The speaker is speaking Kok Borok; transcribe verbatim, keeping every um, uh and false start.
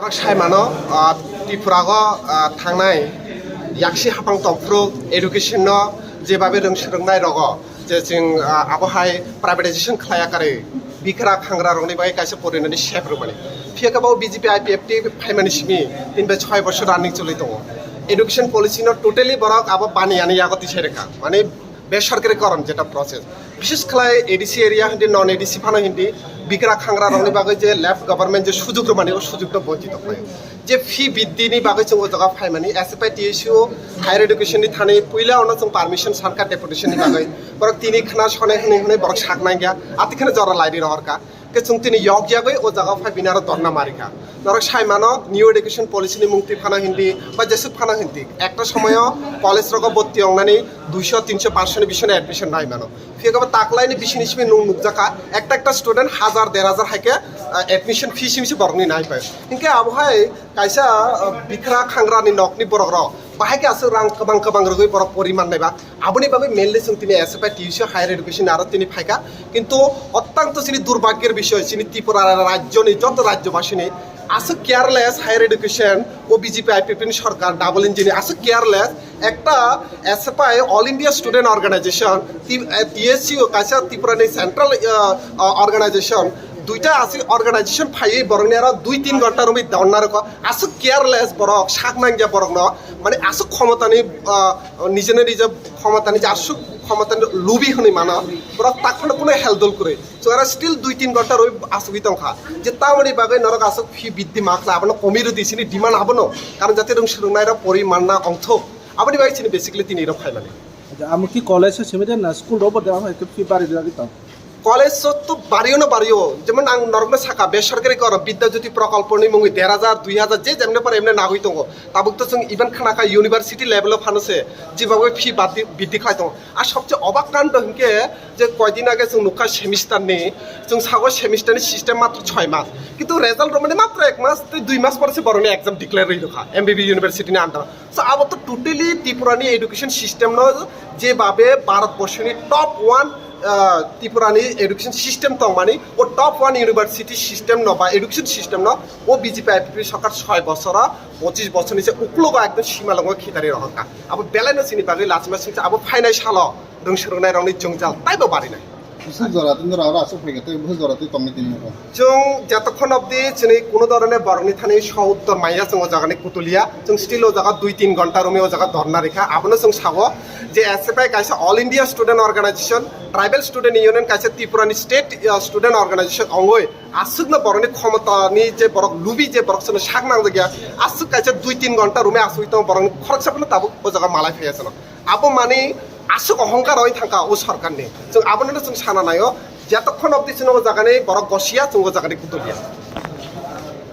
Norok sai mano, ah, Tripura o, ah, thangnai yaksi hapang tongphuru education no jebabe rwng swrwngnai rogo je chwng, ah, abo hai privatization khlaiya karwi bikra khangra rokni bagwi kaisa porinani sep rwmani. Phiya khe bo B J P I P F T phaimani simi tin bai choi bosor running choli tongo. Education policy no totally borok abo bani yani yago tisai rwkha. Mane besorkari koron jeta process. Bishes khlai A D C area hindi, non A D C phano hindi, bikra khangra rokni bagwi je left government je sujug rwmani, o sujug no bonchito khlai. Je fee biddhi ni bagwi chwng o jaga phaimani, S F I T S U higher education ni thani puila ono chwng permission sarkar deputation ni bagwi. Borok tini khna sonai hwnwi hwnwi borok sak nangya, ati kheno jora laidi rohorkha. Ke chwng tini yok yagwi o jaga phai bini aro dorna marikha. Norok sai mano, new education policy ni mung twi phano hindi, ba jesuk phano hindi. Ekta somoyo college rogo bhorti ongnani duiso, tinso, pansho ni bisino admission nai mano. Phiya khe bo taklaini bisini simi nung nukjakha, ekta ekta student hajar, der hajar hai khe, ah, admission fee simi se borokni nai pai. Hinkhe abo hai kaisa, ah, bikra khangrani nokni borok rok bahai khe aswk rang kwbang kwbang rwgwi borok poriman naiba. Aboni bagwi mainly chwng tini S F I T U C higher education aro tini phaikha. Kintu ottang to chini durbhagyor bishoy, chini Tripura rajyoni joto rajyobasini aswk careless higher education, o B J P I P F T ni sorkar double engine aswk careless. Ekta S F I, All India Student Organization, T-, eh, T S U, kaisa Tripura ni central, uh, uh, organization, duita aswk organization phaiwi borokni aro dui tin ghonta romwi dorna rwkha. Aswk careless borok, sak nangya borokno, mane aswk khomotani, ah, nijeno nijo khomotani je aswk khomotani lubi hwnwi mano, borok takhano kuno heldol kwrwi. Chwng aro still dui tin ghonta rwi asugwi tongkha. Je tamoni bagwi norok aswk fee biddhi makla, abono komi rwdi, chini demand abono. Karon jate rwng swrwngnairok pori manna ongthok. Aboni bagwi chini basically tini rok phaimani. Acha, amo ki college o simi de na school robo de amo ekta fee bari de tong. College o to bario no bario, jemon ang norokno saka, besorkari koro Bidya Jyoti Prokolpo ni mungwi der hajar, dui hajar, je jemne pare emne nagwi tongo. Tabuk to chwng even khna kha university level o phano se, jeba bai fee badi-, bidi khlai tongo. Ar sobse obak kando hinkhe je koidin age chwng nukha semester ni, chwng sago semester ni system matro choi mas. Kintu result romani matro ek mas, tei dui mas pore se borokni exam declare rwi rwkha M B B university ni under o. So, abo to totally Tripura ni education system no, je babe Bharat borshoni top one, ah, Tripura ni education system tongmani, o top one university system no ba education system no o B J P I P P sorkar soi bosoro, pochis bosor ni se uklogo ekdom simalongo khitari rohorkha. Abo belai no chini bagwi lachima singcha abo phainai salo rwng swrwngnai rokni jwngjal taibo barinai. Bwswk jora tei norok aro aswk phaikha tei bwswk jora tei tongwi tini nogo? Chwng jotokhon obdi chini kuno dhoroner borokni thani so uttor maya chwng o jaga ni kutuliya. Chwng still o jaga dui tin ghonta romwi o jaga dhorna rikha. Abono chwng sao je S F I kaisa All India Student Organization, Tribal Student Union kaisa Tripura ni state, uh, student organization ongwi aswkno borokni khomotani je borok lubi je borok chwngno sak nangjakya, aswk kaisa dui tin ghonta romwi aswk tongo borokni khoroksa phano tabuk o jaga malai phaiya chwngno. Abo mani aswk ohongkar oi thangkha o sorkarni. Chwng abono chwng sana naio, jotokhon obdi chwngno o jagani borok gosiya, chwng o jagani kutuliya.